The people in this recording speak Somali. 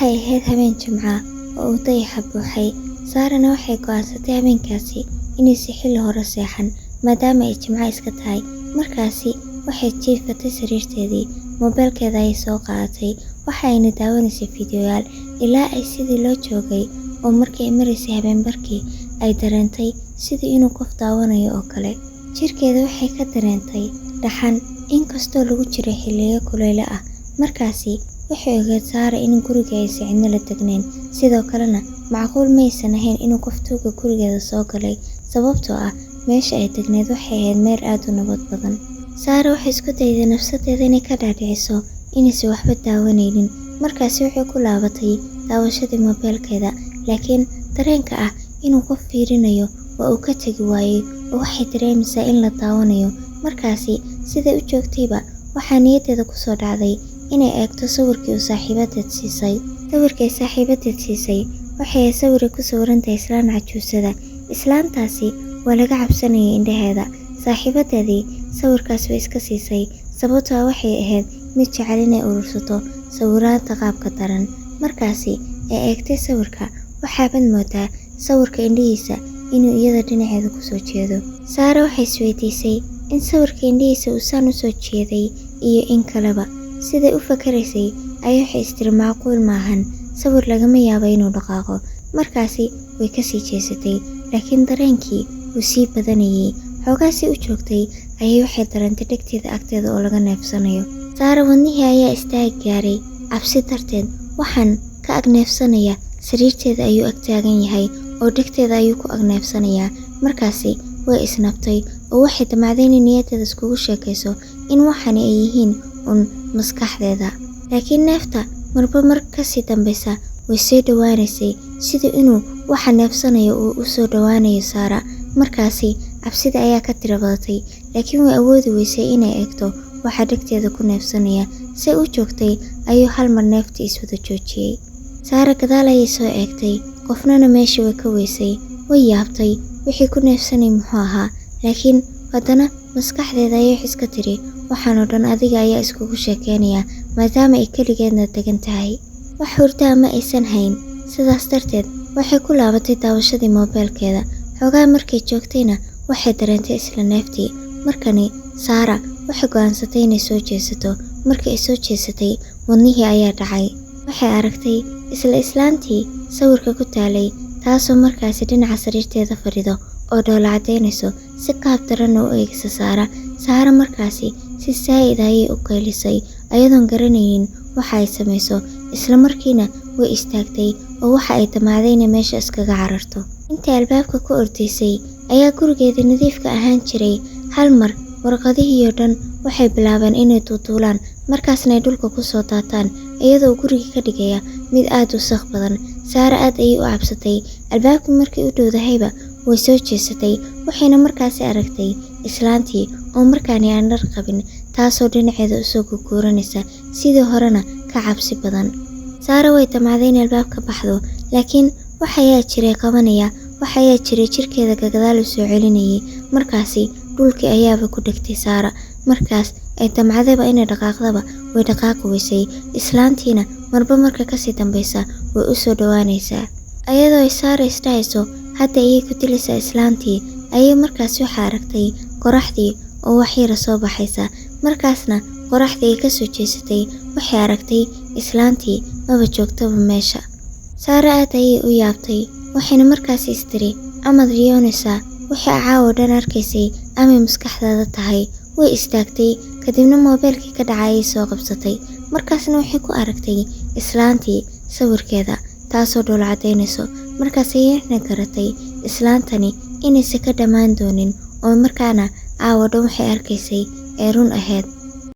Waxay ahayd habeen Jimco ah oo uu dayaxa buuxay. Saarana waxay go'aansatay habeenkaasi inaysan xilli hore seexan maadaama ay Jimco iska tahay. Markaasi waxay jiifatay sariirteedii, moobilkeeda ayay soo qaadatay, waxa ayna daawanaysay fiidiyoyaal ilaa ay sidii loo joogay oo markii ay maraysay habeenbarkii ay dareentay sidii inuu qof daawanayo oo kale. Jirkeeda waxay ka dareentay dhaxan inkastoo lagu jiray xilliyo kulayl ah. Markaasi waxay ogayd Saara in guriga aysan cidna la degnayn, sidoo kalena macquul ma aysan ahayn inuu qof tuuga gurigeeda soo galay, sababtoo ah meesha ay degnayd waxay ahayd meel aad u nabad badan. Saara waxay isku dayday nafsadeeda inay ka dhaadhiciso inaysan waxba daawanaynin. Markaasi waxay ku laabatay daawashadii moobilkeeda, laakiin dareenka ah inuu qof fiirinayo waa uu ka tagi waayey oo waxay dareemaysaa in la daawanayo. Markaasi siday u joogtayba waxaa niyaddeeda ku soo dhacday inay eegto sawirkii uu saaxiibadeed siisay. Sawirkii ay saaxiibadeed siisay waxay ahayd sawir ay ku sawiran tahay islaan cajuusada. Islaantaasi waa laga cabsanayay indhaheeda. Saaxiibadeedii sawirkaas way iska siisay sababtoo ah waxay ahayd mid jecel inay urursato sawiraanta qaabka daran. Markaasi ay eegtay sawirka, waxaabaad moodaa sawirka indhihiisa inuu iyada dhinaceeda ku soo jeedo. Saara waxay isweydiisay in sawirka indhihiisa uu saan u soo jeeday iyo in kaleba. Siday u fakaraysay ayay waxay istiri macquul maahan, sawir lagama yaabo inuu dhaqaaqo. Markaasi way ka sii jeesatay, laakiin dareenkii wuu sii badanayay. Xoogaa si u joogtay ayay waxay dareentay dhegteeda agteeda oo laga neefsanayo. Saara wadnihii ayaa istaagi gaaray cabsi darteed. Waxaan ka ag neefsanaya sariirteeda ayuu ag taagan yahay oo dhegteeda ayuu ku ag neefsanayaa. Markaasi way isnabtay oo waxay damacday inay niyaddeeda iskugu sheekayso in waxani ay yihiin un maskaxdeeda. Laakiin neefta marba mar ka sii dambaysa way soo dhowaanaysay, sidii inuu waxa neefsanayo uu u soo dhowaanayo Saara. Markaasi cabsida ayaa ka tiro badatay, laakiin way awoodi weysay inay eegto waxa dhegteeda ku neefsanaya. Si u joogtay ayuu hal mar neeftii iswada joojiyey. Saara gadaal ayay soo eegtay, qofnana meesha way ka weysay. Way yaabtay wixii ku neefsanay muxuu ahaa, laakiin haddana maskaxdeeda ayay wax iska tiri waxaan oo dhan adiga ayaa iskugu sheekeynaya maadaama ay keligeedna degan tahay. Wax hurdaa ma aysan hayn, sidaas darteed waxay ku laabatay daawashadii moobilkeeda. Xoogaa markay joogtayna waxay dareentay isla neeftii. Markani Saara waxay go'aansatay inay soo jeesato. Markii ay soo jeesatay, wadnihii ayaa dhacay. Waxay aragtay isla islaantii sawirka ku taalay, taasoo markaasi dhinaca sariirteeda fadhido oo dhoola caddaynayso si qaab daranna u eegaysa Saara. Saara markaasi si saa'id ah ayay u qaylisay, ayadoon garanaynin waxa ay samayso. Isla markiina way istaagtay oo waxa ay damacday inay meesha iskaga cararto. Intay albaabka ku ordaysay ayaa gurigeeda nadiifka ahaan jiray hal mar warqadihii oo dhan waxay bilaabeen inay duuduulaan, markaasna ay dhulka ku soo daataan, iyadoo guriga ka dhigaya mid aad u wasakh badan. Saara aad ayay u cabsatay. Albaabkii markii u dhowdahayba way soo jeesatay, waxayna markaasi aragtay islaantii oo markaani aan dhar qabin, taasoo dhinaceeda u soo guguuranaysa sidii horena ka cabsi badan. Saara way damacday in albaabka baxdo, laakiin wax ayaa jiray qabanaya, wax ayaa jiray jirkeeda gadaal u soo celinayay. Markaasi dhulkii ayaaba ku dhegtay Saara. Markaas ay damcadayba inay dhaqaaqdaba way dhaqaaqi weysay. Islaantiina marba marka ka sii dambaysa way u soo dhowaanaysaa. Ayadoo ay Saara isdhahayso hadda ayay ku dilaysaa islaantii, ayay markaasi waxaa aragtay qoraxdii oo wax yara soo baxaysa. Markaasna qoraxdii ay ka soo jeesatay, waxay aragtay islaantii maba joogtaba meesha. Saara aad ayay u yaabtay, waxayna markaasi istiri amaad riyoonaysaa wixii caawa dhan arkaysay amay maskaxdaada tahay. Way istaagtay, kadibna moobilkii ka dhacay ayay soo qabsatay. Markaasna waxay ku aragtay islaantii sawirkeeda, taasoo dhoola caddaynayso. Markaas ayayna garatay islaantani inaysan ka dhammaan doonin oo markaana caawa dhan waxay arkaysay ee run ahayd.